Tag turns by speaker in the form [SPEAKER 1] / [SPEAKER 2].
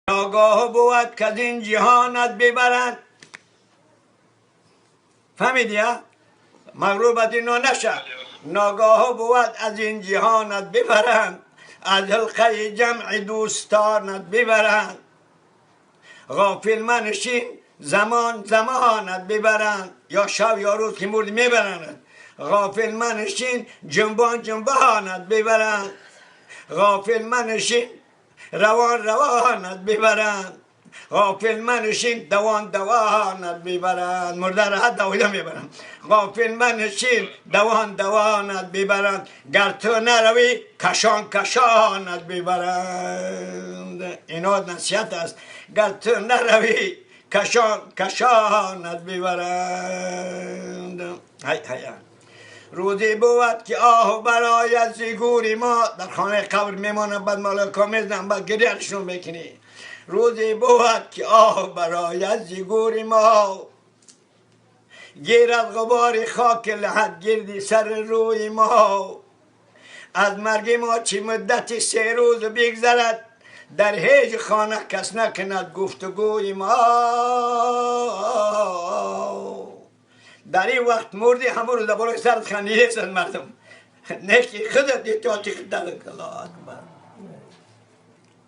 [SPEAKER 1] ناگاه بود که از این جهانت ببرند. فهمیدی ها؟ مغروب از اینا نشه. ناگاه بود از این جهانت ببرند، از حلقه جمع دوستانت ببرند. غافل منشین زمان زمانت ببرند، یا شب یا روز که مردی میبرند. غافل منشین جنبان جنبانت ببرند، غافل منشین روان روانت ببرند، غافل منشین دوان دوانت ببرند. مرده را دویده میبرند. غافل منشین دوان دوانت ببرند، گر تو نروی کشان کشانت ببرند. اینا نصیحت است. گر تو نروی کشان کشانت ببرند. های های. روزی بود که آه برای از گوری ما، در خانه قبر میمانم، بعد مالکا میزنم، بعد گریهشون میکنی. روزی بود که آه برای از گوری ما، گیرد غبار خاک لحد گردی سر روی ما. از مرگ ما چی مدت 3 روز بگذرد، در هیچ خانه کس نکند گفتگوی ما. در این وقت مردی همون رو درباره سرت خندیده سن مردم. نه که خودت احتیاطی خودت. الله اکبر.